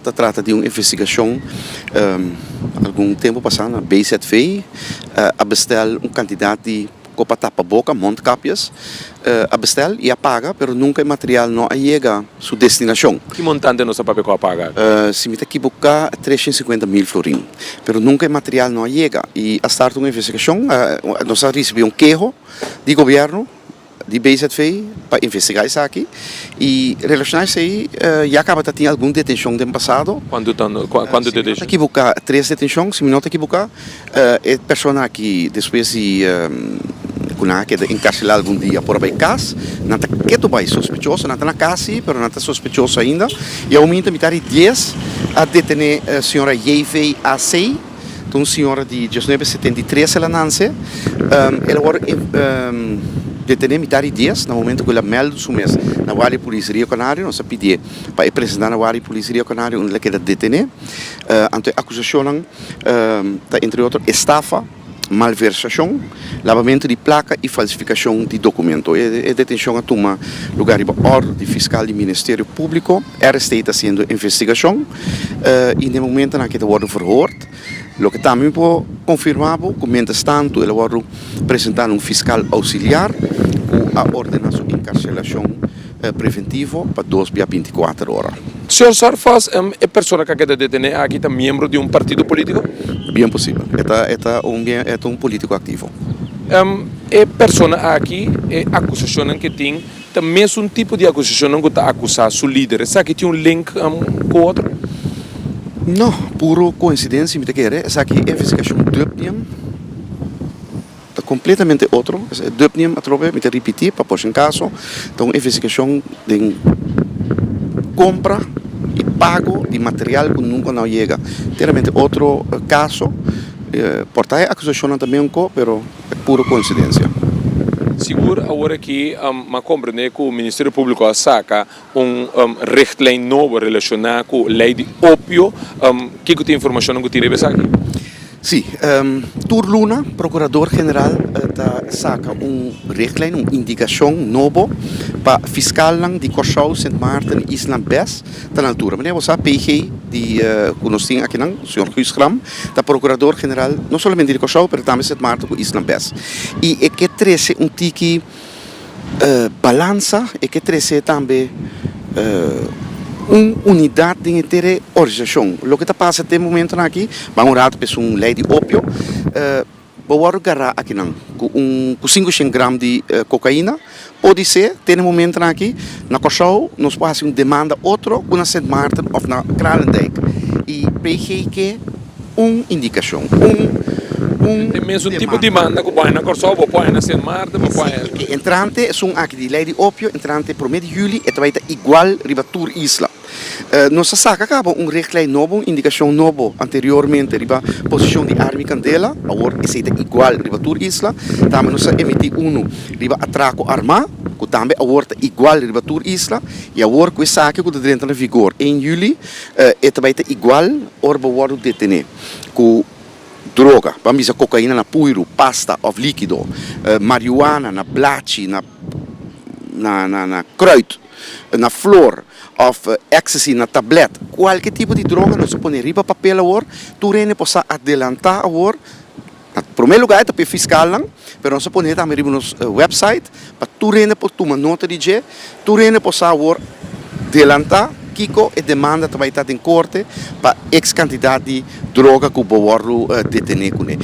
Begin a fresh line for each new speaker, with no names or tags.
Ta trata di un investigashon algun tempu pasá na BZV a bestel un kantidat di kopa tapa boka, mondkapjes, a bestel i a paga pero nunka e material no a yega su destinashon.
Ki montante nos ta papia ku a paga?
Si mi ta kiboká 350 mil florin pero nunka e material no a yega i a start un investigashon nos a risibí un keho di gobièrnu. Di BZV pa investigá esaki i relashoná esei ya kaba ta tin algun detenshon den pasado.
Kuantu kuantu
Si mi no ta ekiboká tres detenshon si mi no ta ekiboká e persona aki despues di ku nan a keda enkarselá algun dia por a bai kas nan ta ketu bai sospechoso nan ta na kas si pero nan ta sospechoso ainda i awominta mitar di dies a detené señora JVAC. Ta un señora di diesnuebe setenta i tres el a nanse. El a wòrdu detené mitar di dies na momento ku el a mèldu su mes na Guardia di Polis Rio Canario. Nos a pidié pa e presentá na Guardia di Polis Rio Canario unda el a keda detené. Anto e akusashonnan ta entre otro estafa, malversashon, labamentu di plaka i falsifikashon di dokumento. E detenshon a tuma lugá riba òrdu di fiskal di Ministerio Públiko. RST ta hasiendo investigashon i den momentonan aki ta wòrdu verhoord. Loke tambe mi por konfirmá bo ku miéntras tantu el a wòrdu presentá na un fiskal ousiliar ku a ordená su enkarselashon preventivo pa dos bia 24 ora.
Señor Sarfas, e persona ku a keda detené aki ta miembro di un partido polítiko?
Bien posibel. E ta e ta un bien e ta un polítiko aktivo.
E persona aki, e akusashonnan ku e tin ta mesun tipo di akusashonnan ku ta akusá su lider. Esaki tin un link ku otro?
No, puro koinsidensia mi ta kere. Esaki e investigashon Dubnium. Ta completamente otro. E dubnium atrobe, mi ta ripiti pa por si caso, ta un investigacion den compra y pago di material cu nunca no a yega. Enteramente otro caso. Por ta e acusacionnan ta meunco, pero e puro coincidencia.
Sigur awor aki m'a comprende cu Ministerio Publico a saca un richtlijn nobo relaciona cu ley di opio. Kico ta e informacionnan cu tin riba esaki?
Sí, tur luna Procurador General ta saca un richtlijn, un indicacion nobo pa fiscalnan di Corsou, Sint Maarten y Isla bes ta na altura. Manera bo sa PG di cu nos tin akinan, señor Guus Gram, ta Procurador General no solamente di Corsou pero tambe Sint Maarten cu Isla bes. Y e ke trece un tiki. Balansa e ke trese tambe un unidat den henter e organisashon. Loke ta pasa te momentonan aki, ban un rato p'es un lei di opio, bo wòrdu gará akinan ku un ku 500 gram di kokaina, podisé te ne momentonan aki na Kòrsou nos por hasi un demanda otro ku na Sint Maarten òf na Kralendijk i PG ke. Un indikashon, un un
E mesun tipo di demanda ku bo haña na Kòrsou, bo por haña na Sint Maarten, bo por haña.
E entrante esun aki di lei di opio, entrante promé di yüli, e ta bai ta igual riba tur isla. Nos a saka kaba un richtlijn nobo, un indikashon nobo anteriormente riba posishon di arma i kandela, awor esei ta igual riba tur isla. Tambe nos a emití unu riba atrako armá, ku tambe awor ta igual riba tur isla. I awor ku esaki ku ta drenta na vigor ein yüli, E ta bai ta igual ora bo wòrdu detené ku droga, ban bisa kokaina na puiru, pasta òf líkido, marihuana na blachi, na na kruid, na flor òf ecstasy na tablèt. Kualke tipo di droga nos a pone riba papel awor, tur hende por sa adelantá awor. Na promé lugá e ta p'e fiskalnan, pero nos a pone tambe riba nos website pa tur hende por tuma nota di dje, tur hende por sa awor delantá kiko e demanda ta bai ta den korte pa eks kantidat di droga ku bo wòrdu detené kuné.